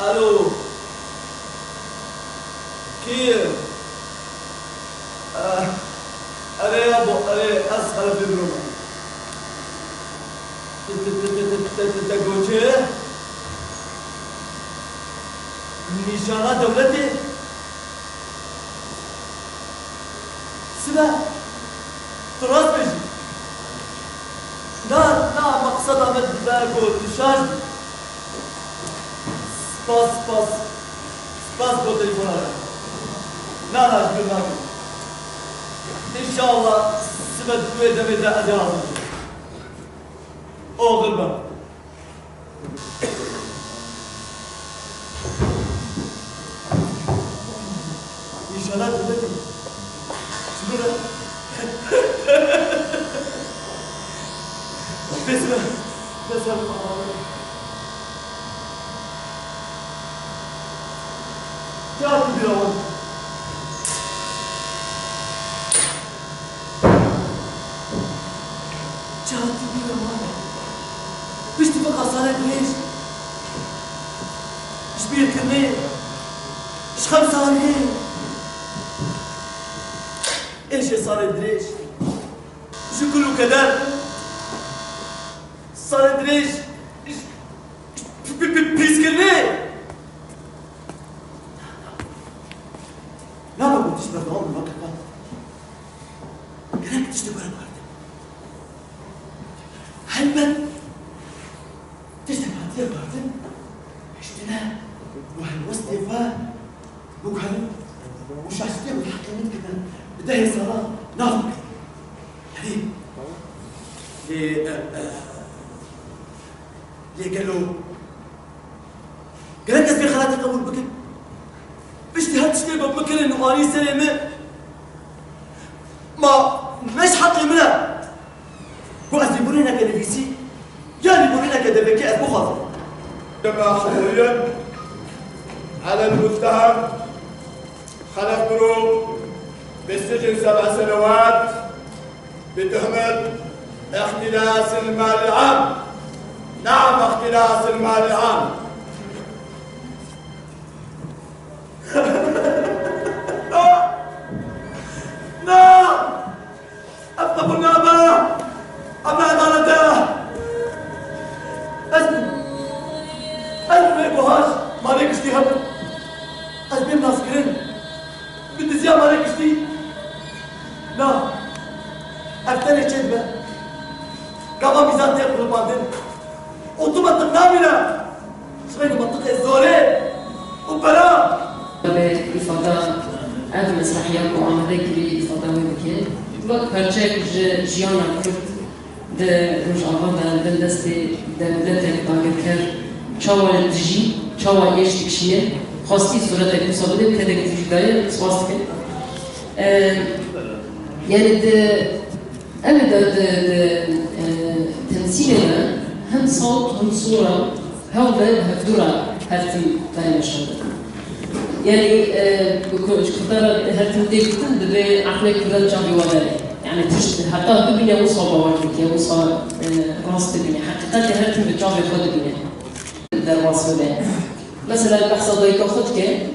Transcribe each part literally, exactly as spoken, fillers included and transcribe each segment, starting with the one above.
Alo. Kî ye? Eh, erê yabo, erê, ez Xelefê Biro me. Te, te, te, te, te, te, te, te got çi? Nîşana dewletê? Sibe, tu rast bêjî. Na, na, meqseda me dibe ku tu şaş bî. Spas, spas. Spas bo telefona re. Na, na, ji bîr nakim. Înşallah sibe di wê demê de ez ê hazir bim. Oxir be. Înşallah dewletê ji min re. Bes be. Bes be. Çawa tu bîra wan? Çawa tu bîra wan? Piştî veka salê dirêj, ji bîrkirinê, ji xemsaliyê, êşê salê dirêj, ji kul û keder, salê dirêj, ji pi-, pi-, pi-, pîskirinê. Nabe ku tişt berdewam bi veke vat. Gerek tiştê were guhertin. Helbet tiştê hatiye guhertin, hiştine û helwestê xwe biguherin û şaştiye bi heqê min dikevin, bi dehê sala nav bikin. Yanî, lê, e, e, lê gelo Gerek ez vê xelatê qebûl bikim? Piştî her tiştê ku min kirin û anî serê min, ma ne ji heqê min e ku ez lêborîneke nivîsî ya lêborîneke devekî ez bixwazim? كما حضوريا على المتهم خلف برو بالسجن سبع سنوات بتهمة اختلاس المال العام. نعم، اختلاس المال العام. لا! لا! Ev qebûl nabe! Ev ne edalet e! Ez, ez vê buha ji malê giştî hebûm. Ez bêm naskirin. Bi diziya malê giştî. Na. Ev tenê çêdibe. Gava mîzan tê qulipandin. Û tu mentiq namîne. Ji xeynî mentiqê zorê û pera. Be îfada ev mesrehiya ku amade kirî îfada wê bike. Wek perçek ji jiyana Kurd. Di Rojava de bin destê dewletek dagirker çawa dijî, çawa êş dikişîne, xwestî sûretek wisa bide, bi kedekî jî daye, spas dikin. E, yani di, em de di, di, e, temsîlê de hem sawt hem sora hewl de hevdû re her tim dayne şandin. Yani, e, ku-, ji Kurdan re her tim tê gotin, divê eqlê Kurdan çavê wan derê. Yani, tişt heta bibîne wisa bawer dike, wisa, e, rast dibîne. Heqîqetê her tim bi çavê xwe dibîne. Derbas bibe. Mesela, behsa dayika xwe dike,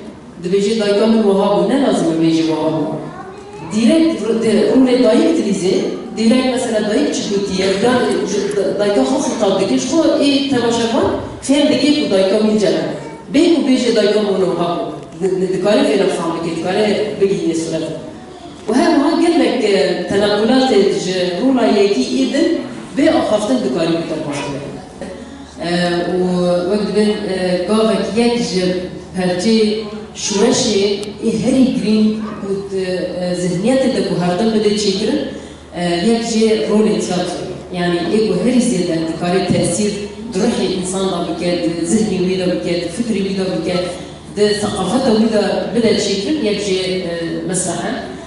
dibêje, dayika min wiha bû, ne lazim e bêje wiha bû. Dîrekt ru-, di rûnê dayik dilîze, dîrekt mesela dayik çi gotiye, ya ji da-, dayika xwe xitab dike, ji xwe ê temaşevan fêm dike ku dayika wî cem e. Bê ku bêje dayika min wiha bû. Di-, di-, dikare vê nefam bike, dikare bigihîne sûret. Û her wiha gelek, e, tenaqulatê ji rûna yekî ê din bê axaftin dikarî bi derbas bibe. E, û wek dibên, e, gavek yek ji perçê şûreşê ê herî girîng û di, e, zihniyetê de ku her tim bide çêkirin, e, yek jê rolê tiyatroyê. Yanî ê ku herî zêde dikare tesîr di ruhê însan de bike, di zihnê wî de bike, di fikrê wî de bike, di seqafeta wî de bide çêkirin, yek jê, e, mesreh e.